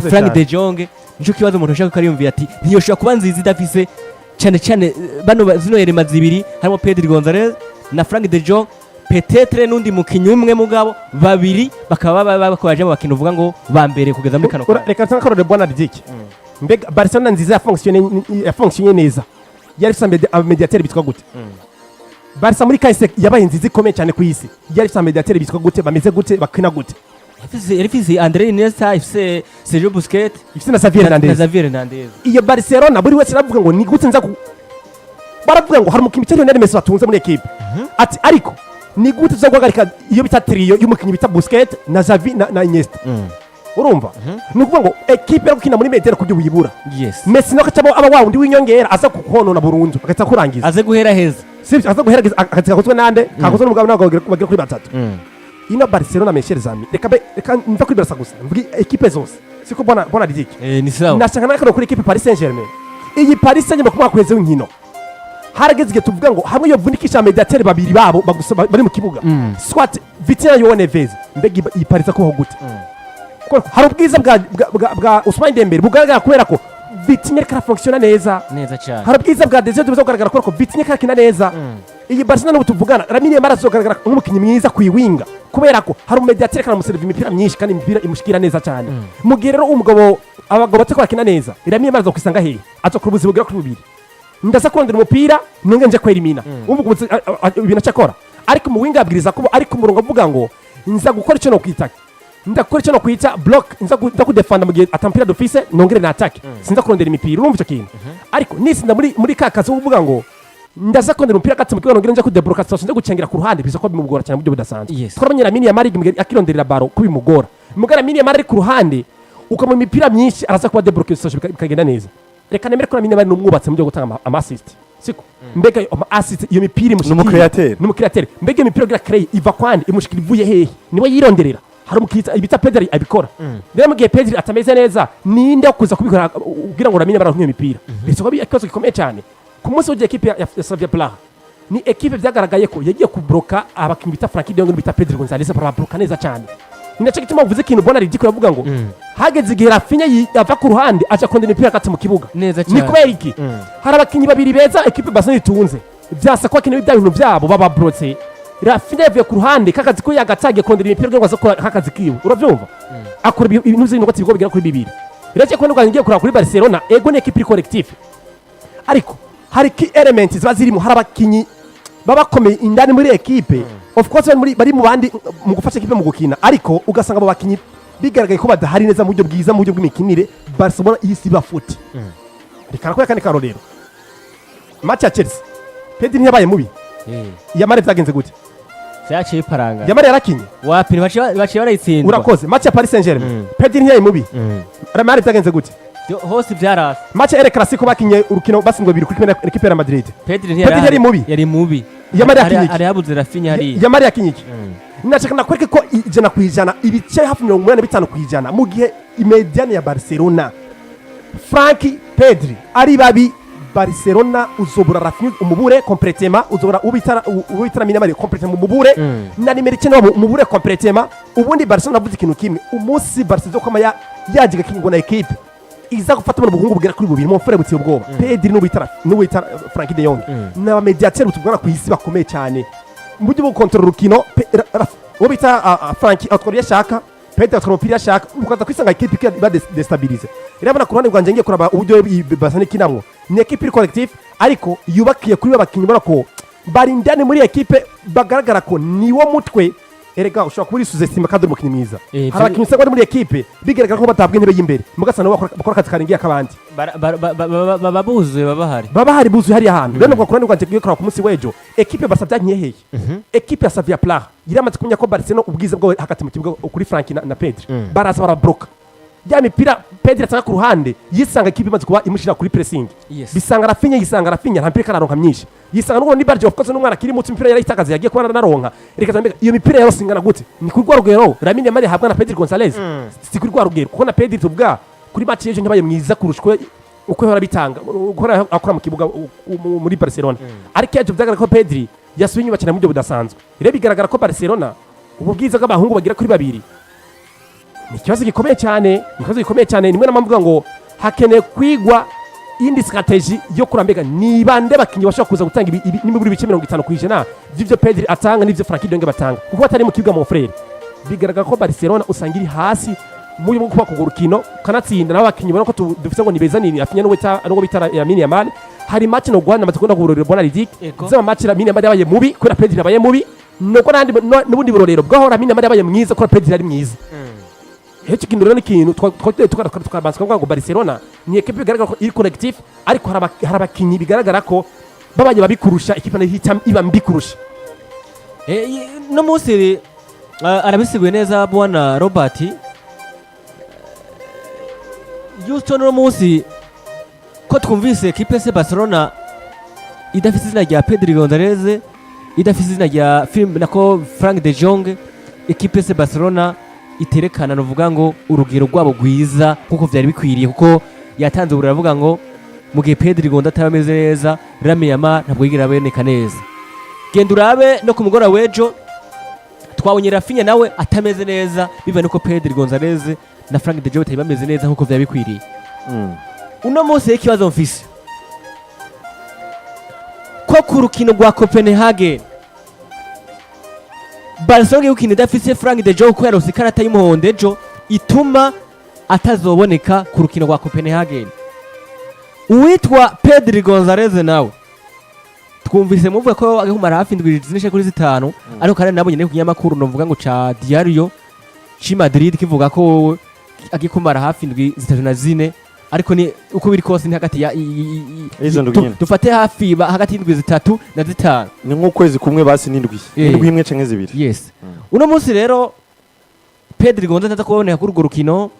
Frank de Jong, nico kibazo umuntu ashaka kariyumvira ati ntiyoshobora kuba nziza idafise cyane cyane bano zino éléments zibiri, harimo Pedri Gonzalez na Frank de Jong, peut-être n'undi mukinyi umwe, mugabo babiri bakaba bakoraje mu bakintu uvuga ngo ba mbere kugeza muri kano kanya. Reka ntange akarorero, bwana Ridike. Mbega Barcelona nziza yafonctionné neza yari ifite abamediateri bitwa gute? Barca muri kahise yabaye nziza ikomeye cyane ku isi, yari ifite abamediateri bitwa gute, bameze gute, bakina gute? Yari ifise Andre Iniesta, ifise Sergio Busquets, ifite na Xavier na Hernandez. Xavier Hernandez. Iyo Barcelona buri wese aravuga ngo ni gute nza ku baravuga ngo hari umukinnyi bita Lionel Messi batunze muri ekipe, ati ariko ni gute tuza guhagarika iyo bita trio y'umukinnyi bita Busquets na Xavi na Iniesta? Urumva, ni ukuvuga ngo ekipe yo gukina muri médiane kubyo wibura Messi nawe akacamo aba wa wundi w'inyongera aza kukonona burundu, agahita kurangiza. Aze guhera heza. Sibyo, aza guherageza akazi kakozwe nande, kakozwe n'umugabo n'abagabo bagera kuri batatu. Ino Barcelona, mes chers amis, reka reka mva kuri Barca gusa, mvuge ekipe zose, siko bona Ridike? Eh, ni sawa. Nashaka n'akarero kuri ekipe Paris Saint-Germain. Iyi Paris Saint-Germain ku mwaka uheze w'inkino harageze igihe tuvuga ngo hamwe yovunikisha mediateri babiri babo bagusa bari mu kibuga, soit Vitinha na Joao Neves, mbega iyi Paris kubaho gute? Kuko hari ubwiza bwa Ousmane Dembele bugaragara kubera ko Vitinha ariko arafonctionna neza. Neza cyane. Hari ubwiza bwa Desire buza kugaragara kubera ko Vitinha ariko arakina neza. Iyi Barcelona n'ubu tuvugana, Lamine Yamal azogaragara nk'umukinnyi mwiza ku iwinga kubera ko hari umediateri kanamuserva imipira myinshi kandi imipira imushikira neza cyane. Mu gihe rero umugabo, abagabo batari bakina neza, Lamine Yamal azokwisanga hehe? Azokora ubuzi bugera kuri bubiri: ndaza kurondera umupira nunge nje kwerimina. Umva ibintu acakora, ariko mu winga abwiriza ko ari ku murongo avuga ngo nza gukora icyo nokwita, ndakora icyo nokwita block, nza kudefanda mu gihe atampira dufise, nongere na attaque, sinza kurondera imipira. Urumva icyo kintu? Ariko nisinda muri ka kazi ko kuvuga ngo ndaza kurondera umupira gatse mu kibuga, nongere nje kudebloka situation, nje gucengera ku ruhande, biza ko bimugora cyane mu buryo budasanzwe. Twarabonye Lamine Yamal akironderera ballon ko bimugora. Mugara Lamine Yamal ari ku ruhande, ukamuha imipira myinshi, araza kuba debloka situation, bikagenda neza. Reka nemere ko Lamine Yamal ni umwubatsi mu byo gutanga ama assist, siko? Mbega ama assist, iyo mipira imushikira? Ni umucreateur. Ni umucreateur. Mbega iyo mipira ugira créer iva kwande, imushikira ivuye hehe? Niwe yironderera? Hari umukiriya bita Pedri abikora. Rero mu gihe Pedri atameze neza, ninde wo kuza kubikora kugira ngo Lamine Yamal aronke iyo mipira? Bisoba ikibazo gikomeye cyane. Ku munsi w'igihe ekipe ya Slavia Praha ni ekipe byagaragaye ko yagiye kubloka abakinnyi bita Frenkie de Jong bita Pedri Gonzalez, barabloka neza cyane. Ni nacyo gituma uvuze ikintu, bona Ridiko yavuga ngo hageze igihe Raphinha ava ku ruhande aja kondera imipira hagati mu kibuga. Neza Ni cyane. kubera iki? Hari abakinnyi babiri beza ekipe Barcelona itunze, vyasa ko abakinnyi bya bintu byabo bababrotse. Raphinha yavuye ku ruhande kakazi ko yagatagiye kondera imipira kugira ngo aze gukora kakazi kiwe. Uravyumva, akora ibintu vy'ibintu ibigo bigera kuri bibiri. Rero ko nubwo ngiye kuraba kuri Barcelona, ego ni ekipe iri collectif, ariko hari key elements ziba zirimo, hari abakinyi baba bakomeye indani muri ekipe. Of course bari mu bandi mu gufasha ekipe mu gukina, ariko ugasanga abo bakinyi bigaragaye ko badahari neza mu buryo bwiza, mu buryo bw'imikinire, Barcelona ihise iba futi. Reka nakwereka akandi karorero: match ya Chelsea, Pedri ntiyabaye mubi. Yamal vyagenze gute? Vyaciye biparanga. Yamal yarakinye? Wapi, baciye barayitsindwa. Urakoze. Match ya Paris Saint-Germain, Pedri ntiyabaye mubi. Yamal vyagenze gute? Hose vyarasa. Match ya El Clasico, bakinye urukino batsindwa 2-1 na ekipe ya Madrid. Pedri Pedri yari mubi. Yari mubi. Yamal yakinye iki? Hari habuze Raphinha hariya. Yamal yakinye iki? Nashaka nakwereke ko 100%, ibice hafi 85%, mu gihe imediane ya Barcelona, Frenkie, Pedri ari babi, Barcelona uzobura Raphinha umubure complètement, uzobura ubitara Lamine Yamal complètement umubure, na nimero 9 wabo umubure complètement. Ubundi Barcelona navuze ikintu kimwe: umunsi Barcelona izokoma ya yajiga kingo na ekipe iza gufata buno buhungu bugera kuri bubiri, mu mfure buteye ubwoba, Pedri n'ubitara Frenkie de Jong, ni abamediateri tuvugana ku isi bakomeye cyane mu buryo bwo gukontorora urukino. Uwo bita Frenkie atwara iyo ashaka, Pedri atwara umupira iyo ashaka, ukaza kwisanga ekipe iba déstabilisée. Rero ku ruhande rwanjye ngiye kuraba uburyo Barcelona ikinamwo, ni ekipe iri collectif ariko yubakiye kuri babakinnyi ubona ko bari indani muri ekipe, bagaragara ko niwo mutwe. Erega ushobora kuba uri sous-estimé kandi uri umukinnyi mwiza. Hari abakinnyi usanga bari muri ekipe bigaragara ko batabwa intebe y'imbere, mugasanga nabo bakora akazi karengeye ak'abandi. Baba buzuye, baba bahari. Baba hari buzuye hariya hantu. Rero nubwo ku ruhande rwanjye ngiye kuraba ku munsi w'ejo ekipe Barca byankiye hehe? Ekipe ya Slavia Praha yaramaze kumenya ko Barcelona ubwiza bwawe hagati mu kibuga kuri Frenkie na Pedri, baraza barabloka ya mipira Pedri atanga ku ruhande, yisanga ekipe imaze kuba imushyira kuri pressing. Bisanga Raphinha, yisanga Raphinha nta mipira kararonka myinshi, yisanga n'ubundi Barge, of course n'umwana akiri muto, imipira yarayitakaza yagiye kuba naronka. Reka mbega iyo mipira yose ingana gute? Ni kuri rwa rugero Lamine Yamal ahabwa na Pedri Gonzalez? Si kuri rwa rugero, kuko na Pedri tuvuga kuri match y'ejo ntibaye mwiza kurusha uko yahora bitanga, uko yahora akora mu kibuga muri Barcelona. Ariko ejo byagaragara ko Pedri yasubiye inyuma cyane mu buryo budasanzwe. Rero bigaragara ko Barcelona ubu bwiza bw'abahungu bagera kuri babiri Ni ikibazo gikomeye cyane, ni ikibazo gikomeye cyane. Nimwe namwe ngo hakeneye kwigwa indi stratégie yo kurambega ni bande bakinyi bashobora kuza gutanga nimiburi ibice 50% by'ivyo Pedri atanga n'ivyo Frenkie de Jong batanga, kuko batari mu kibuga, mon frère, bigaragara ko Barcelona usanga iri hasi muri mu kuba kugura urukino kanatsinda nabo bakinyi ubona ko dufise ngo ni beza, ni Raphinha n'uwo bita n'uwo bita Lamine Yamal. Hari match no Rwanda maze kubona kuburorero bona Ridik zaba match Lamine Yamal yabaye mubi kubera Pedri yabaye mubi, nuko nandi n'ubundi burorero bwaho Lamine Yamal yabaye mwiza kubera Pedri ari mwiza. Icyo kintu rero ni ikintu twabanza kuvuga ngo Barcelona ni ekipe bigaragara ko iri collectif, ariko hari abakinyi bigaragara ko babaye babikurusha, ikipe nayo ihita iba mbi kurusha. No munsi arabisiguye neza bwana Robert Houston. Uno munsi ko twumvise ekipe FC Barcelona idafite izina rya Pedri Gonzalez, idafite izina rya film nako Frank de Jong, ekipe FC Barcelona iterekana nuvuga ngo urugero rwabo rwiza nkuko vyari bikwiriye, kuko yatanze uburaro avuga ngo mu gihe Pedri Gonzalez ataba ameze neza, Lamine Yamal ntabwo yigera aboneka neza. Genda urabe no ku mugoroba w'ejo twabonye Raphinha nawe atameze neza, biva nuko Pedri Gonzalez na Frank de Jong batari bameze neza nkuko vyari bikwiriye. Uno munsi rero ikibazo mfise ko ku rukino rwa Copenhagen Barcelona igiye gukina idafise Frank de Jong kuko yaronse ikarata y'umuhondo ejo ituma atazoboneka ku rukino rwa Copenhagen. Uwitwa Pedri Gonzalez nawe twumvise muvuga ko agiye kumara hafi indwi zine kuri zitanu, ariko kandi nabonye no ku kinyamakuru novuga ngo ca Diario ci Madrid kivuga ko agiye kumara hafi indwi zitatu na zine, ariko ni uko biri kose ni hagati ya Izo ndwi nyene. Dufate hafi hagati y'indwi zitatu na zitanu. Ni nk'ukwezi kumwe basi n'indwi, indwi imwe canke zibiri. Yes. Uno munsi rero Pedri Gonzalez ntaza kuboneka kuri urwo rukino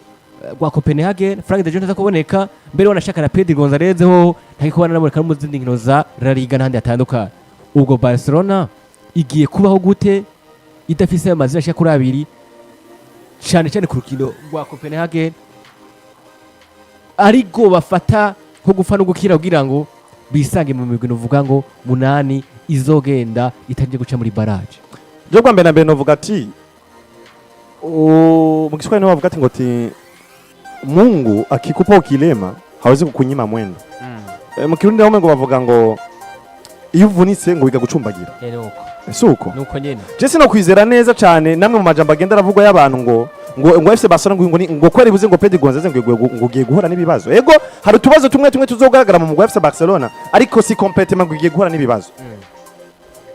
rwa Copenhagen, Frank de Jong ntaza kuboneka, mbere wanashaka na Pedri Gonzalez ho ntari kubona naboneka no mu zindi nkino za La Liga n'ahandi hatandukanye. Ubwo Barcelona igiye kubaho gute idafise ayo mazina ashika kuri abiri, cyane cyane ku rukino rwa Copenhagen ariko bafata nko gupfa no gukira kugira ngo bisange mu migwi uvuga ngo munani izogenda itagiye guca muri barrage? Byo bwa mbere na mbere novuga ati mu Kiswahili niho bavuga ati ngo ti Mungu akikupa ukilema hawezi kukunyima mwendo. Mu Kirundi naho ngo bavuga ngo iyo uvunitse ngo wiga gucumbagira. Nuko. Ese uko Nuko nyene. Je sinokwizera neza cyane namwe mu majambo agenda aravugwa y'abantu ngo FC Barcelona ngo ko ribuze ngo Pedri Gonzalez ngo ugiye guhura n'ibibazo. Ego, hari utubazo tumwe tumwe tuzogaragara mu mugwi wa FC Barcelona, ariko si complètement ngo ugiye guhura n'ibibazo.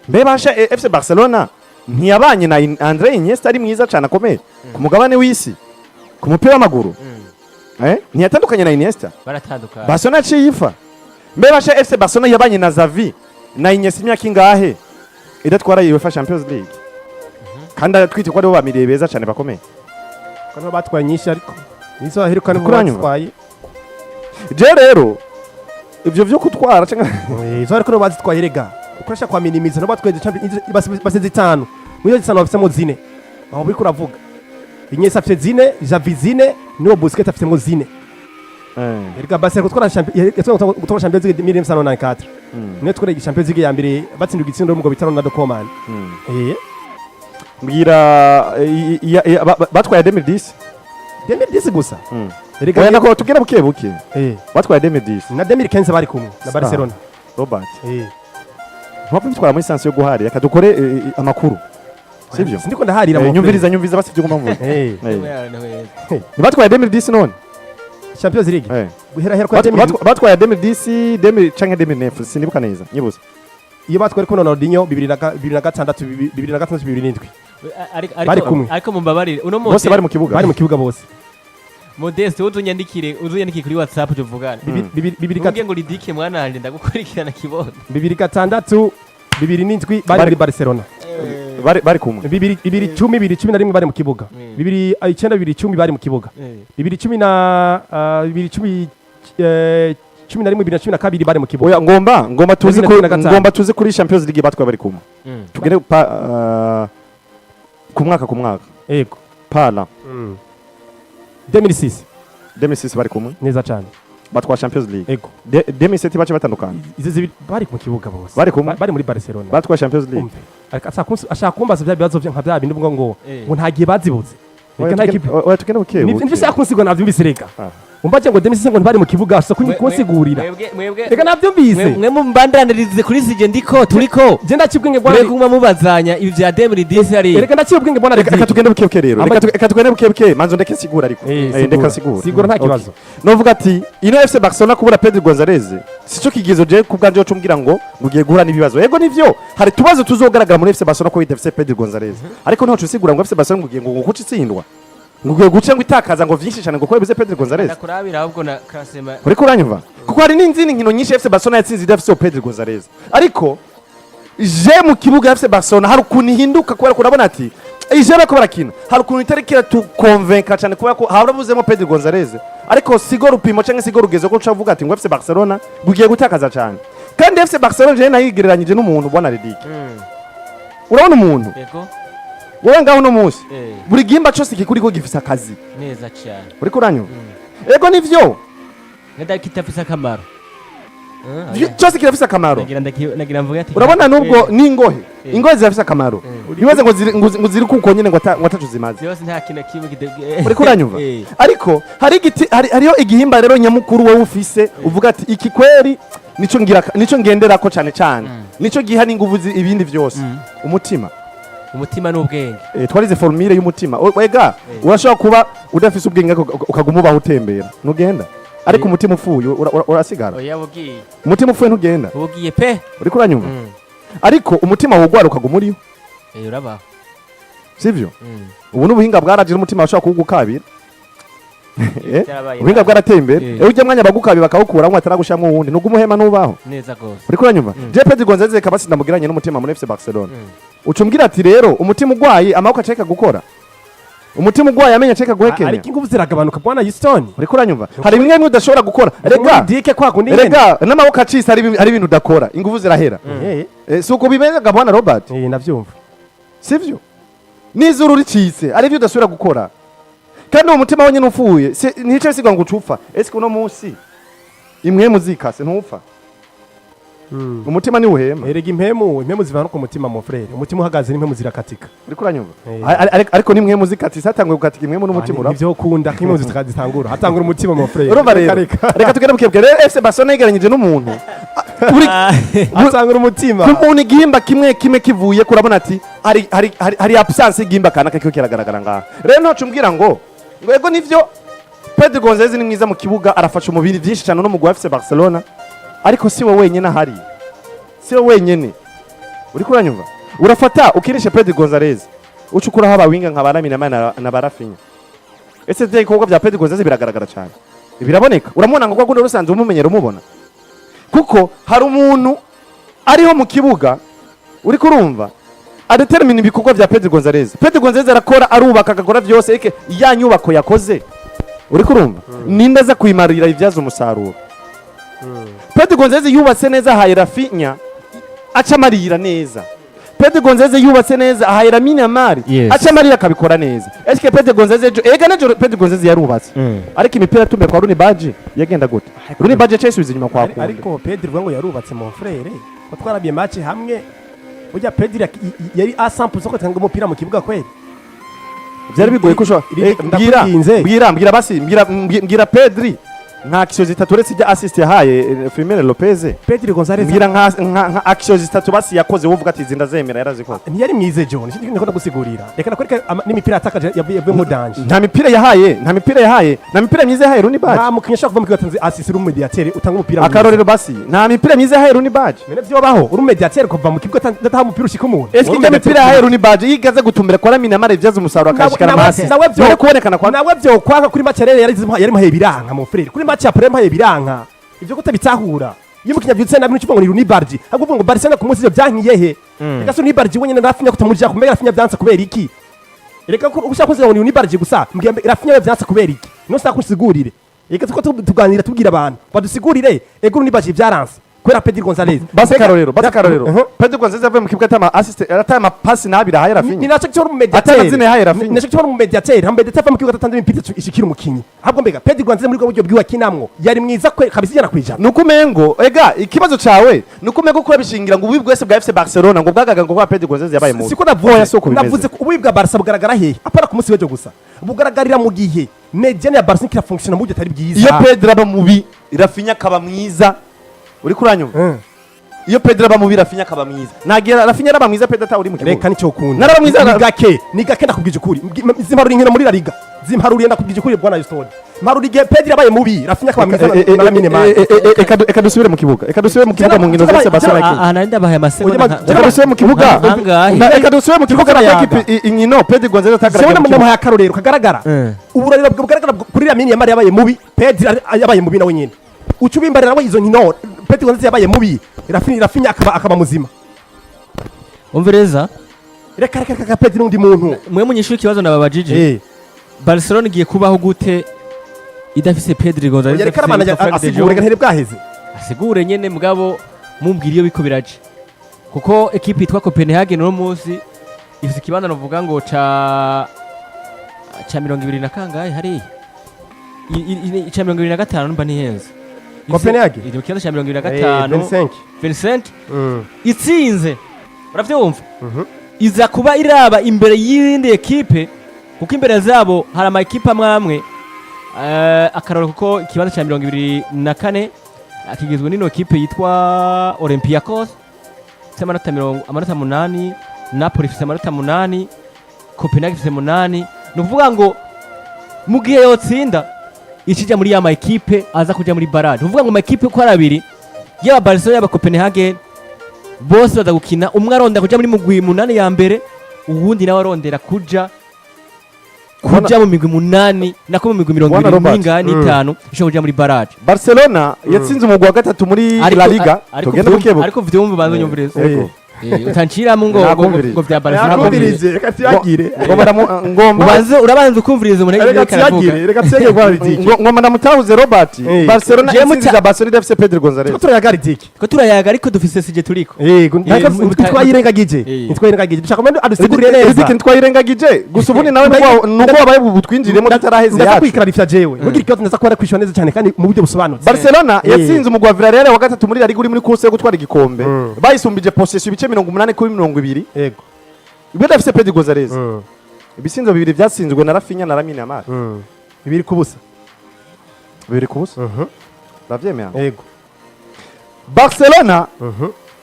Mbe basha FC Barcelona ntiyabanye na Andre Iniesta ari mwiza cyane akomeye ku mugabane w'isi ku mupira w'amaguru? Ntiyatandukanye na Iniesta? Baratandukanye. Barcelona yaciye ifa. Mbe basha FC Barcelona yabanye na Xavi na Iniesta imyaka ingahe idatwara UEFA Champions League, kandi twite ko aribo bamiriye beza cyane bakomeye? Ko nibo batwaye nyinshi, ariko nizo baheruka nibo Kuranyumva? batwaye. Je rero ivyo vyo kutwara canke Izo ariko nibo bazitwaye rega, ukoresha kwa minimiza, nibo batwaye basize zitanu, muri izo zitanu bafisemo zine. Aho uriko uravuga Iniesta afite zine, Xavi zine, niwo Busquets afitemo zine. Erega Barca gutwara gutwara Champions League 1994, niyo twara Champions League ya mbere batsinda igitsindo mu bita Ronaldo Koeman. Mbwira batwaye 2010. 2010 gusa. Erega Oya, nako tubwira buke buke. Batwaye 2010. Na 2015 bari kumwe na Barcelona. Robert, mpamvu bitwara muri sens yo guharira, reka dukore amakuru, sivyo? Sindiko ndaharira mu Nyumviriza, nyumviriza basi ibyo ngomba mvuga. Ntibatwaye 2010 none? Champions League guhera hera kwa 2000. Batwaye 2010, 2000 canke 2009, sinibuka neza, nyibuze. Iyo batwaye ariko Ronaldinho 2006, 2006, 2007. Bari kumwe. Ariko mumbabarire, uno Bose munsi bari mu kibuga. Bari mu kibuga bose. Modeste, uzunyandikire kuri WhatsApp tuvugane. Bibiri Ntumbwiye ngo Ridike mwana wanje ndagukurikirana kibondo. 2006, 2007 bari muri Barcelona. Bari kumwe. 2010, 2011 bari mu kibuga. 2009, 2010 bari mu kibuga. Bibiri cumi na bibiri cumi cumi na rimwe, 2012 bari mu kibuga. Oya, ngomba tuzi Bibiri na cumi na gatanu. Ngomba tuzi kuri Champions League batwaye bari kumwe. Tugere pa ku mwaka ku mwaka. Yego. Pala 2006. 2006 bari kumwe. Neza cyane. Batwara Champions League. Yego. 2007 bace batandukana. Izo zibiri bari mu kibuga bose. Bari kumwe. Bari muri Barcelona. Batwaye Champions League. Umve. Ariko ashaka kumbaza bya bibazo nka bya bindi uvuga ngo ngo nta gihe bazibuze. Reka nta ekipe. Oya, tugende buke Nivyo buke. nivyo kunsigura, navyumvise reka. Ah. Umbaje ngo 2006 ngo ntibari mu kibuga, ashobora kunsigurira. Mwebwe Reka navyumvise. mwe mumbandanirize kuri sije ndiko turiko. Je ndaciye ubwenge bwana. Mwe kuma mubazanya ibi vya 2010 ari. Reka ndaciye ubwenge bwana. Reka Riddick. tugende buke buke rero. Reka tugende buke buke, manzo ndeke nsigura ariko. Sigura. Ndeka nsigura. Sigura, nta Okay. kibazo. Novuga ati ino FC Barcelona kubura Pedro Gonzalez sico kigezo je ku bwanje cyo mbwira ngo ugiye guhura n'ibibazo. Yego nivyo, hari tubazo tuzogaragara muri FC Barcelona ko idafise Pedro Gonzalez, ariko ntaco usigura ngo FC Barcelona ngo ugiye ngo kuca itsindwa, ngo ugiye guca ngo itakaza ngo vyinshi cyane ngo ko bibuze Pedro Gonzalez. Ndakurabira ahubwo na classement. Uriko uranyumva? Kuko hari n'izindi nkino nyinshi FC Barcelona yatsinze idafise Pedro Gonzalez, ariko je mu kibuga FC Barcelona hari ukuntu ihinduka, kubera ko urabona ati ije bariko barakina, hari ukuntu itari kiratukonvenka cyane kubera ko harabuzemo Pedro Gonzalez, ariko sigo rupimo cyangwa sigo rugezo ko uca uvuga ati ngo FC Barcelona bugiye gutakaza cyane. Kandi FC Barcelona je nayigereranyije n'umuntu, ubona Riddick, urabona umuntu Yego. wowe ngaho uno munsi, buri gihimba cyose kikuriko gifise akazi. Neza cyane. Uriko uranyumva? Ego nivyo. Neda kitafise akamaro. Cyose kirafise akamaro. Nagira mvuga ati Urabona nubwo n'ingohe, ingohe zirafise akamaro. Ntibaze ngo ziri ngo ziri kuko nyene ngo ataco zimaze. Zose nta kintu kimwe Uriko uranyumva? Ariko hari igiti, hariho igihimba rero nyamukuru wowe ufise uvuga ati iki kweri nico ngira, nico ngenderako cane cane, nico giha n'inguvu ibindi vyose, umutima. Umutima n'ubwenge. Twarize formule y'umutima. Wega urashobora kuba udafise ubwenge ariko ukaguma ubaho utembera ntugenda, ariko umutima upfuye urasigara. Oya, bugiye. Umutima upfuye ntugenda. Bugiye pe. Uriko uranyumva? Ariko umutima wogwara ukaguma uriho. Urabaho. Sivyo? Ubu n'ubuhinga bwaraje, n'umutima bashobora kuwugukabira. Byarabaye. Ubuhinga bwarateye imbere. Ujya mwanya bagukabira bakawukuramwo ataragushamwo uwundi, nubwo umuhema nubaho. Neza gose. Uriko uranyumva? Je Pedro Gonzalez kabasi ndamugiranye n'umutima muri FC Barcelona. Uca umbwira ati rero umutima ugwaye amaboko aceka gukora, umutima ugwaye amenyo aceka guhekenya. Ariko ingufu ziragabanuka, bwana Houston. Uriko uranyumva? Hari bimwe bimwe udashobora gukora rega. Dike kwa kundi nyene. Rega n'amaboko acitse, hari ibintu udakora, ingufu zirahera. Si uko bimeze ga bwana Robert? Navyumva. Sivyo? N'izuru ricitse ari byo udasubira gukora, kandi uwo mutima wonyine upfuye ntice bisigwa ngo ucupfa. Ese uno munsi impwemu zikase ntupfa? Umutima niwuhema. Erega impemu zivana ku mutima, mon frère. Umutima uhagaze n'impemu zirakatika. Uriko uranyumva? Ariko n'impwemu zikatise, hatanguye gukatika impwemu n'umutima urapfa. Nivyo kunda ko impemu zitangura, hatangura umutima, mon frère. Urumva rero? Reka, reka tugende bukebwe rero. FC Barcelona yegeranyije n'umuntu hatangura umutima. Ku muntu igihimba kimwe kimwe kivuye kurabona ati hari absence y'igihimba kanaka kiriko kiragaragara ngaha. Rero ntaco umbwira ngo ego nivyo, Pedro Gonzalez ni mwiza mu kibuga, arafasha umubiri byinshi cyane no mugwi wa FC Barcelona, ariko si we wenyene ahari, si we wenyene. Uriko uranyumva? Urafata ukirishe Pedro Gonzalez, uca ukuraho abawinga nka ba Lamine Yamal na ba Raphinha. Ese ivyo bikorwa bya Pedro Gonzalez biragaragara cyane, biraboneka? Uramubona ngo kwa rusanzwe umumenyera umubona, kuko hari umuntu ariho mu kibuga, uriko urumva, adetermina ibikorwa bya Pedro Gonzalez. Pedro Gonzalez arakora, arubaka, agakora byose, eke ya nyubako yakoze, uriko urumva, ninde aza kuyimarira ibyaza umusaruro? Pedro Gonzalez yubatse neza ahaye Raphinha, aca amarira neza. Pedro Gonzalez yubatse neza ahaye Lamine Yamal, aca amarira akabikora neza. Eske Pedro Gonzalez ejo, ega nejo Pedro Gonzalez yarubatse, ariko imipira yatumye kwa Roony Bardghji yagenda gute? Roony Bardghji yaciye isubiza inyuma kwa Kunde. Ariko Pedri uvuga ngo yarubatse, mon frère, ko twarabiye match hamwe, burya Pedri yari a 100% ko atanga umupira mu kibuga kweli. Byari bigoye ko ushobora mbwira Ndakwinginze. Mbwira basi, mbwira Pedri nka action zitatu uretse ijya assist yahaye Fermin Lopez. Pedri Gonzalez. Mbwira nka action zitatu basi yakoze wovuga ati izi ndazemera yarazikoze. Ntiyari mwize John, ikindi ndiko ndagusigurira, reka nakwereke n'imipira yatakaje yavuye mu danger. Nta mipira yahaye, nta mipira yahaye, nta mipira myiza yahaye Roony Bardghji. Nta mukinnyi ashobora kuva mu kibuga atanze assist uri umumediateur utanga umupira mwiza. Akarorero basi, nta mipira myiza yahaye Roony Bardghji. Mene vyobaho uri umumediateur kuva mu kibuga adaha umupira ushika umuntu. Ese ijya mipira yahaye Roony Bardghji yigaze gutumbera kwa Lamine Yamal ibyaza umusaruro akashikana hasi nawe none kubonekana kwa nawe vyo kwanga kuri match rero yari muhaye biranka, mon frère. Kuri match ya Premier muhaye biranka, ivyo kutabitahura. Iyo umukinnyi avyutse nabi ntukivuga ngo ni Roony Bardghji, ahubwo uvuga ngo Barcelona ku munsi ivyo byankiye he? Reka si Roony Bardghji wenyene, Raphinha kutamuja kumenya Raphinha vyanse kubera iki? Reka ko ushaka kuvuga ngo ni Roony Bardghji gusa, mbwira Raphinha we vyanse kubera iki? No saka kusigurire. Reka tuko tuganira, tubwira abantu badusigurire. Ego, Roony Bardghji vyaranse. Kubera Pedri Gonzalez. Basi karorero, basi karorero. Pedro Gonzalez yavuye mu kibuga atama assist, atama pass nabiri ahaye Ni Rafinha. naco cyo mu médiateur. Atanga zine yahaye Rafinha. Ni naco cyo mu médiateur, nta médiateur ava mu kibuga atatanze imipira ishikira umukinyi. Ahubwo mbega Pedri Gonzalez muri bwo buryo bwiwe akinamwo yari mwiza kwe kabisa 100%? Nuko umengo ega ikibazo cawe nuko umengo kura bishingira ngo ububi bwese bwa FC Barcelona ngo bwagaga ngo kwa Pedro Gonzalez yabaye mubi. Siko navuze. Oya, siko bimeze. Navuze ko ububi bwa Barca bugaragara hehe? Apara ku munsi w'ejo gusa, bugaragarira mu gihe médiane ya Barca ikira fonctionne mu buryo atari bwiza. Iyo Pedro aba mubi, Rafinha akaba mwiza, uri kuranyumva? Iyo Pedro aba mubi, Rafinha akaba mwiza, nagira Rafinha araba mwiza Pedro atawuri mu kibuga. Reka, nicyo ukunda. Naraba mwiza. Ni gake, ni gake, ndakubwije ukuri. Zimparura inkino muri La Liga, zimparuriye, ndakubwije ukuri bwana Yuston, mparura igihe Pedri yabaye mubi, Rafinha akaba mwiza na Lamine Yamal. Eka dusubire mu kibuga, eka dusubire mu kibuga mu nkino zose Barcelona yakinye. Aha nari ndabahaye amasegonda. Oya, Reka dusubire mu kibuga. Angahe? Reka dusubire mu kibuga na Turayaga. ekipi inkino Pedro Gonzalez Jewe atagaragaye mu kibuga. ndamuhaye akarorero kagaragara. Uburorero bugaragara kuri Lamine Yamal yabaye mubi, Pedri yabaye mubi nawe nyene. Uca ubimbarira we izo nkino Pedri Gonzalez yabaye mubi, Rafinha akaba muzima. Umvereza. Reka, reka, reka, Pedri n'undi muntu. Mwe munyishure ikibazo nababajije. Barcelona igiye kubaho gute idafise Pedri Gonzalez? Oya, reka idafise arabana Frank de asigure Jong? ntere bwaheze. Asigure nyene, mugabo mumbwira iyo biko biraje, kuko ekipe yitwa Copenhagen uno munsi ifise ikibanza novuga ngo ca 20 na kangahe hariya, ca 25 numva ntihenze. Copenhagen? Iri mu kibanza ca 25. 25. 25. Itsinze, uravyumva, iza kuba iraba imbere y'iyindi ekipe, kuko imbere zabo hari ama ekipe amwe amwe. Akarorero, kuko ikibanza ca 24 kigizwe n'ino ekipe yitwa Olympiacos ifise amanota mirongo amanota 8, Napoli ifise amanota 8, Copenhagen ifise 8. Ni ukuvuga ngo mu gihe yotsinda ikija muri ya ma ekipe aza kuja muri barrage. Ni ukuvuga ngo ma ekipe uko ari abiri, yaba Barcelona yaba Copenhagen, bose baza gukina, umwe arondera kuja muri mugwi 8 ya mbere, uwundi nawe arondera kuja mu migwi 8, nako mu migwi mirongo Bwana ibiri Robert. n'ingani n'itanu ishobora kuja muri barrage. Barcelona yatsinze umugwi wa gatatu muri La Liga. Tugende buke buke. Ariko vyumva, banza unyumvirize. Yego. Utanciramo ngo Nakumvirije. ngo vya Barcelona. Nakumvirije, reka tuyagire. Ngomba ngomba Ubanze urabanza ukumviriza umuntu Reka ariko aravuga. tuyagire, reka tuyagire bwana Ridiki. Ngomba ndamutahuze Robert. Barcelona Jewe itsinze za Barcelona idafise Pedro Gonzalez. Turiko turayaga, Ridiki. Ko turayaga, ariko dufise sije turiko. Yego, ntitwayirengagije. Ntitwayirengagije, dushaka kumenya adusigurire neza. Ridiki, ntitwayirengagije gusa, ubundi nawe nuko wabaye ubu twinjiremo tutaraheze Ndaza yacu. kwikarifya jewe mugira ikibazo, ndaza kuba kwishura neza cyane kandi mu buryo busobanutse. Barcelona yatsinze umugwi wa Villarreal wa gatatu muri La Liga uri muri course yo gutwara igikombe, bayisumbije possession ibice 80 kuri 20. Bidafise Pedro Gonzalez. Ibitsindo bibiri byatsinzwe na Rafinha na Lamine Yamal. 2-0. 2-0, uravyemera? Yego. Barcelona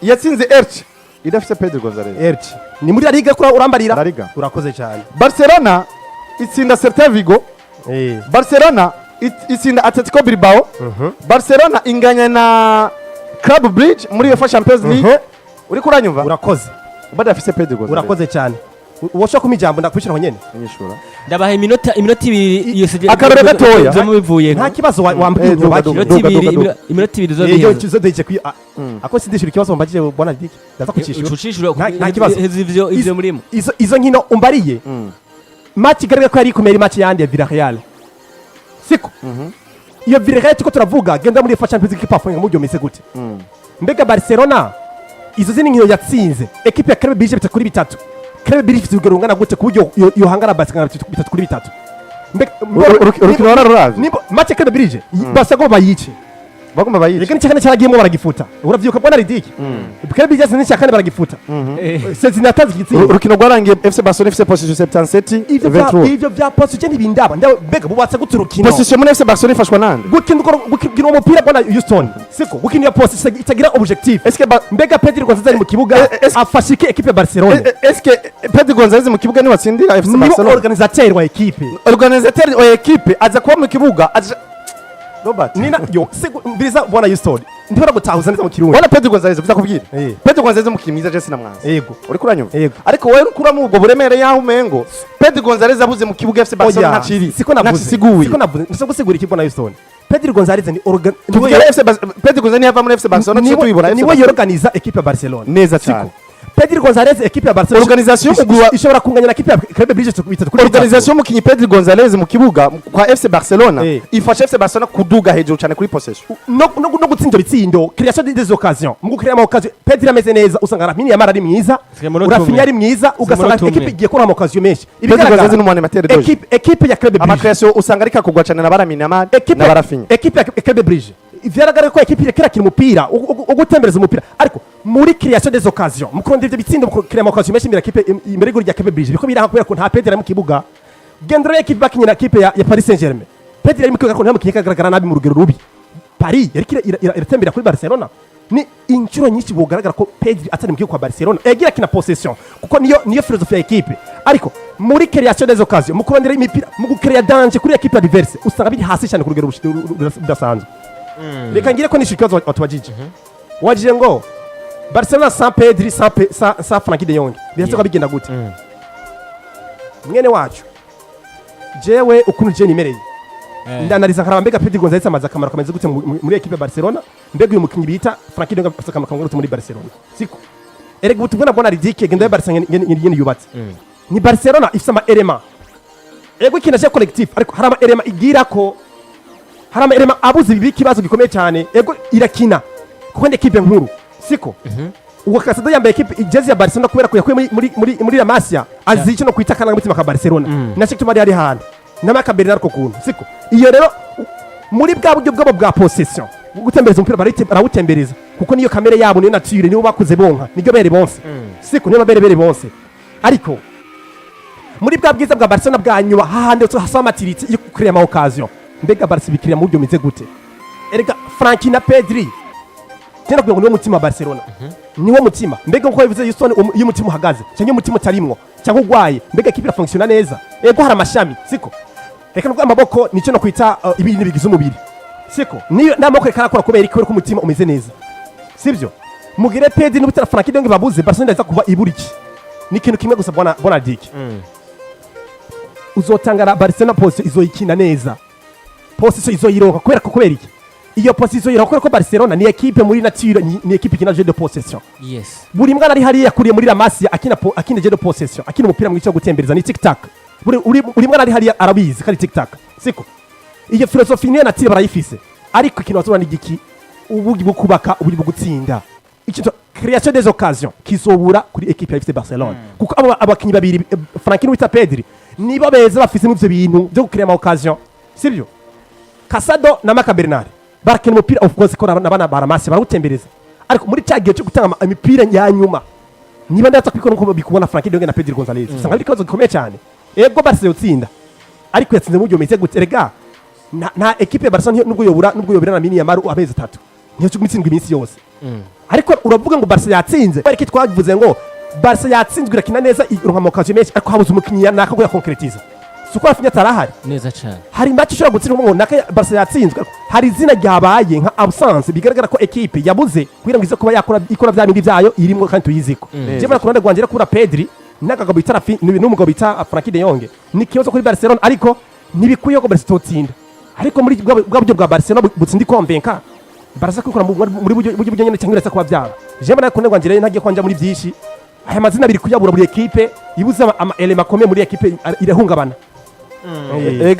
yatsinze Elche idafise Pedro Gonzalez. Elche ni muri La Liga kuri urambarira? La Liga. Urakoze cyane. Barcelona itsinda Celta Vigo. Barcelona itsinda Atletico Bilbao. Barcelona inganya na Club Brugge muri UEFA Champions League. Uriko uranyumva? Urakoze. Badafise Pedro Gonzalez. Urakoze cyane. Woshobora kumpa ijambo ndakwishura aho nyene? Nyishura. Ndabaha iminota 2 iyo sije. Akarore gatoya. Zo mubivuye. Nta kibazo, wambwiye Duga, ubaki. duga. Iminota 2, Duga, duga. iminota 2 zo Iyo biheze. kizo deje kwi ako sindishura ikibazo wambajije bwana Ridiki, ndaza kucishura. Ucishura. Nta kibazo. Heza ivyo murimo. Izo nkino umbariye, match igaragara ko yari ikomeye, ari match yandi ya Villarreal, siko? Iyo Villarreal tuko turavuga genda muri UEFA Champions League performing mu buryo bumeze gute? Mbega Barcelona izo zindi nkino yatsinze ekipe ya Club Brugge 3-3, Club Brugge ifite urugero rungana gute ku buryo yohangana Barcelona 3-3? Mbega Urukino wararuravye? Nimba match ya Club Brugge basa ko bayice. Bagomba bayice. Reka, n'icya kane cyaragiyemo baragifuta, uravyuka bwana Ridiki? Club Brugge yatsinze n'icya kane baragifuta. Sezina yatanze igitsinda. Urukino rwarangiye FC Barcelona ifise possession 77 Ivyo vya 23. Ivyo vya possession ntibindaba. Mbega bubatse gute urukino? Possession muri FC Barcelona ifashwa nande? Gukina uwo mupira bwana Houston, siko gukina iyo posse itagira objectif. Est-ce que Mbega Pedri Gonzalez ari mu kibuga afashe iki ekipe ya Barcelona? Est-ce que Pedro Gonzalez mu kibuga niwatsindira FC Niwe Barcelona? organisateur wa ekipe. Organisateur wa equipe aza kuba mu kibuga aza, Robert. Nina yo siko mbiriza bwana Houston, ndibona gutahuza neza mu Kirundi. Bwana Pedro Gonzalez biza kubwira. Pedro Gonzalez umukinnyi mwiza, Jesse na mwanzi. Uriko uranyumva? Yego. Ariko wowe uriko uramuha ubwo buremere yaho umengo Pedro Gonzalez abuze mu kibuga FC Barcelona Oya, ntaciri. siko navuze. Ntacisiguye. Siko navuze, ndashaka gusigura iki bwana Houston. Pedri Gonzalez ni organ Tuvuge FC Pedro Gonzalez niyava muri FC Barcelona tuce tuyibona FC niwe Barcelona. yorganiza ekipe ya Barcelona. Neza Siko. cyane. Pedri Gonzalez, ekipe ya Barcelona Organisation y'umugwi wa- ishobora kunganya na ekipe ya Club Brugge 3-3. Organisation y'umukinyi Pedri Gonzalez mu kibuga kwa FC Barcelona ifasha FC Barcelona kuduga hejuru cyane kuri possession. No gutsinda ibitsindo, création des occasions, mu gucréa ama occasion Pedri ameze neza, usanga Lamine Yamal ari mwiza, Sigaye umunota Raphinha umwe. ari mwiza, ugasanga umunota umwe. ekipe igiye kubona ama occasion menshi. Pedri Gonzalez ni umu animateur de jeu. Ekipe ya Club Brugge, Ama création usanga ariko akugwa cyane na ba Lamine Yamal ekipe na ba Raphinha. Ekipe ya Club Brugge vyaragaragaye ko ekipe iriko irakina umupira wo gutembereza umupira, ariko muri création des occasions, mu kurondera ivyo bitsindo, mu créer ama occasion menshi imbere ya ekipe, imbere y'igoli rya Club Brugge, biriko biraha kubera ko nta Pedri ari mu kibuga. Gendera ekipe bakinye na ekipe ya Paris Saint-Germain, Pedri ari mu kibuga ariko nta mukinyi kagaragara nabi mu rugero rubi. Paris yariko iratembera kuri Barcelona. Ni inshuro nyinshi bugaragara ko Pedri atari mu kibuga kwa Barcelona, yagira akina possession kuko niyo philosophie ya ekipe, ariko muri création des occasions, mu kurondera imipira, mu gucréa danger kuri ekipe adverse, usanga biri hasi cyane ku rugero rudasanzwe. Reka ngire ko nishyura ikibazo watubajije. Wajije ngo Barcelona sans Pedri, sans Frenkie de Jong, birasa bigenda gute? Mwene wacu, jewe ukuntu je nimereye, ndanariza nkaraba mbega Pedri Gonzalez amaze akamaro kameze gute muri ekipe ya Barcelona, mbega uyu mukinyi bita Frenkie de Jong afite akamaro kameze gute muri Barcelona? Siko erega ubu tubona bwana Ridike genda ya Barcelona nyene yubatse ni Barcelona ifise ama éléments. Ego, ikintu cya collectif, ariko hari ama éléments igira ko hari ama éléments abuze ibi ikibazo gikomeye cyane. Ego, irakina kuko ni ekipe nkuru, siko? Uwo Casado yambaye ekipe ijezi ya Barcelona kubera ko yakuye muri La Masia, azi icyo no kwita akarangamutima ka Barcelona, nacyo gituma ari hantu n'amaka Bernard ko kuntu siko. Iyo rero muri bwa buryo bwabo bwa possession, gutembereza umupira, barawutembereza kuko niyo kamere yabo, niyo nature, niyo bakuze bonka, niryo bere bonse, siko? Niyo babere bere bonse. Ariko muri bwa bwiza bwa Barcelona bwa nyuma, hahandi hasa maturité yo kucréa ama occasion, mbega Barca bikiriya mu buryo bumeze gute? Erega Frenkie na Pedri cyenda kugira ngo niwo mutima wa Barcelona, niwo mutima. Mbega nkuko bivuze Houston, iyo umutima uhagaze cyangwa iyo umutima utarimwo cyangwa urwaye, mbega ekipe irafonctionna neza? Ego, hari amashami, siko? Reka nuko amaboko nicyo no kwita ibintu bigize umubiri, siko? Niyo n'amaboko reka arakora kubera iki? Kubera ko umutima umeze neza, sibyo? Mugire Pedri n'ubutara Frenkie de Jong babuze, Barcelona iraza kuba ibura iki? Ni ikintu kimwe gusa, bwana Dick, uzotangara. Barcelona possession izoyikina neza, possession izoyironka kubera ko, kubera iki? Iyo possession izoyironka kubera ko Barcelona ni ekipe muri nature, ni ekipe ikina jeu de possession. Buri mwana ari hariya yakuriye muri La Masia akina jeu de possession, akina umupira mwiza wo gutembereza, ni tic tac. Buri mwana ari hariya arabizi ko ari tic tac, siko? Iyo philosophie niyo nature barayifise, ariko ikintu bazobona ni igiki? Uburyo bwo kubaka, uburyo bwo gutsinda, ikintu création des occasions kizobura kuri ekipe ya FC Barcelona, kuko abo abakinyi babiri, Frenkie n'uwita Pedri, nibo beza bafise mu ivyo bintu byo gucréa ama occasion, sibyo? Casado na Marc Bernal barakina umupira, of course ko n'abana baramase barawutembereza, ariko muri cya gihe cyo gutanga imipira ya nyuma, niba ndaza kubikora nkuko bikubona Frenkie de Jong na Pedri Gonzalez, usanga ari ikibazo gikomeye cyane. Ego, Barca yotsinda, ariko yatsinze mu buryo bumeze gute? Erega nta ekipe ya Barca nubwo yobura na Lamine Yamal amezi 3, niyo cyo itsindwa iminsi yose. Ariko uravuga ngo Barca yatsinze ariko twavuze ngo Barca yatsinzwe irakina neza, ironka ama occasion menshi, ariko habuze umukinnyi naka ko yaconcrétisa. Si uko Raphinha atarahari. Neza cyane. Hari match ishobora gutsindwa ngo naka Barca yatsinzwe, ariko hari izina ryabaye nka absence bigaragara ko ekipe yabuze kugira ngo ize kuba yakora ikora bya bindi byayo irimo kandi tuyiziko. Je ku ruhande rwanjye rero, kubura Pedri n'akagabo bita Rafi n'umugabo bita Frenkie de Jong ni ikibazo kuri Barcelona, ariko ntibikwiye ko Barca itotsinda. Ariko muri bwa buryo bwa Barcelona butsinda iconvainca, baraza kwikora muri buryo nyene cyangwa irasa kuba byaba. Je mbona ku ruhande rwanjye rero ntagiye kwanja muri byinshi, aya mazina abiri kuyabura, buri ekipe ibuze ama éléments akomeye muri ekipe irahungabana.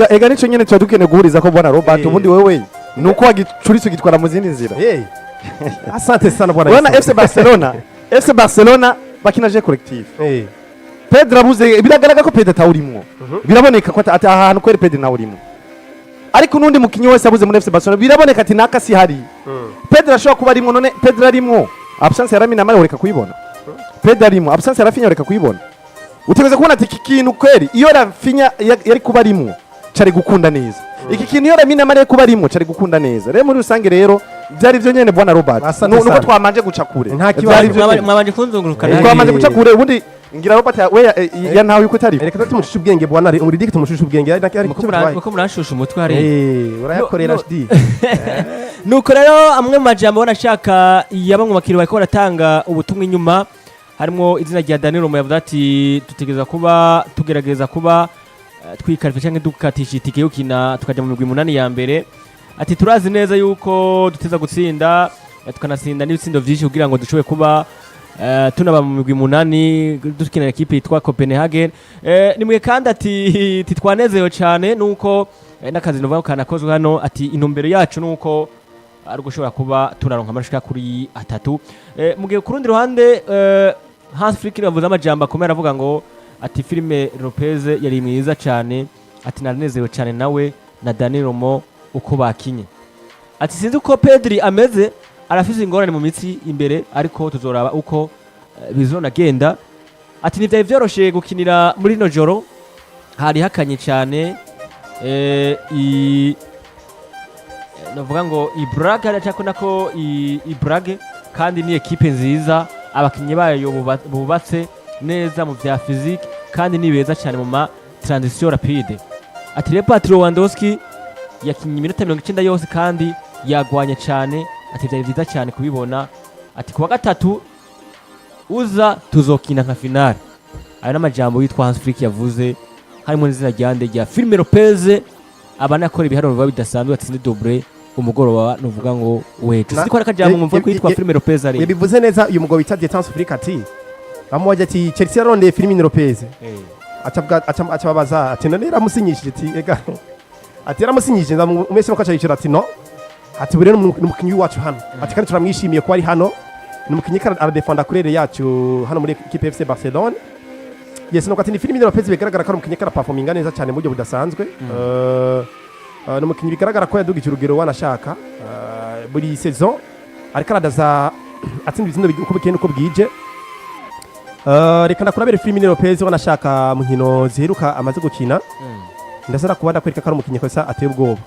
Ega nico nyene tuba dukeneye guhuriza ko, bwana Robert. Ubundi wewe nuko wagicuritse ugitwara mu zindi nzira. Asante sana, bwana Urabona Yusuf. FC Barcelona bakina jeu collectif. Pedro abuze, biragaragara ko Pedro atawurimwo, biraboneka ko ata ahantu kweri Pedro ntawurimwo, ariko n'undi mukinyi wese abuze muri FC Barcelona biraboneka ati naka si hari. Pedro ashobora kuba arimwo. None Pedro arimwo, absence ya Lamine Yamal ureka kuyibona? Pedro arimwo, absence ya Raphinha ureka kuyibona? Utegereza kubona ati iki kintu kweri iyo Raphinha yari kuba arimwo cari gukunda neza, iki kintu iyo Lamine Yamal yari kuba arimwo cari gukunda neza. Rero muri rusange rero byari byo nyene, bwana Robert. Asante Nuko sana. twamanje guca kure. Nta kibazo. Byari byo nyene. Mwabanje kunzunguruka. Twamaze guca kure. Ubundi ngira Robert we ya ntawe yuko utari. Reka tumushushe ubwenge, bwana Uridike, tumushushe ubwenge ari icyo bitwaye. Muko muranshusha umutwe hariya. Urayakorera. No, no. HD. Nuko rero amwe mu majambo banashaka ya bamwe mu bakiriya bariko baratanga ubutumwa inyuma, harimo izina rya Daniel Romo, yavuze ati dutegereza kuba tugerageza kuba twiqualifia cyangwa dukatisha itike yo gukina tukaja mu migwi 8 ya mbere. Ati turazi neza yuko duteza gutsinda, tukanatsinda n'ibitsindo vyinshi kugira ngo dushobore kuba Tunaba mu migwi 8 dukina ekipe yitwa Copenhagen. Nimwe kandi ati titwanezerewe cyane nuko n'akazi novuga ko kanakozwe hano. Ati intumbero yacu nuko ari ugushobora kuba tunaronka amashika kuri 3. Mu gihe ku rundi ruhande Hans Flick yavuze amajambo akomeye, aravuga ngo ati Fermin Lopez yari mwiza cyane, ati nanezerewe cyane nawe na Dani Olmo uko bakinye. Ati sinzi uko Pedri ameze, arafise ingorane mu mitsi imbere, ariko tuzoraba uko bizonagenda. Ati ntivyari vyoroshe gukinira muri rino joro, hari hakanye cyane i navuga ngo i Braga, aracako nako i Braga, kandi ni ekipe nziza, abakinyi bayo bubatse neza mu vya physique kandi ni beza cyane mu ma transition rapide. Ati rero Patrick Lewandowski yakinye iminota 90 yose kandi yagwanye cyane, ati byari byiza cyane kubibona. Ati kuwa gatatu uza tuzokina nka finale. Ayo n'amajambo yitwa Hans Flick yavuze, harimo n'izina rya nde, rya Fermin Lopez, aba nakora ibiharuro biba bidasanzwe, atsinze double umugoroba nuvuga ngo wejo. Sinzi ko ari akajambo mwumva ko yitwa Fermin Lopez ari Yabivuze neza uyu mugabo bita Hans Flick, ati bamubaje ati Chelsea yarondeye Fermin Lopez, acavuga aca ababaza ati none yaramusinyishije? Ati ega, ati yaramusinyishije. Ndamumese ko aca yicara, ati no, ati buri ni umukinyi wacu hano, ati kandi turamwishimiye ko ari hano, ni umukinyi kandi aradefenda kurere yacu hano muri équipe FC Barcelone. Yes, nuko ati ni Fermin Lopez bigaragara ko ari umukinyi kandi performinga neza cyane mu buryo budasanzwe. Ni umukinyi bigaragara ko yadugije urugero wanashaka buri saison, ariko aradaza atsinda ibitsindo uko bukeye nuko bwije. Reka ndakurabere Fermin Lopez wanashaka mu nkino ziheruka amaze gukina, ndasara kuba ndakwereka ko ari umukinyi kosa ateye ubwoba.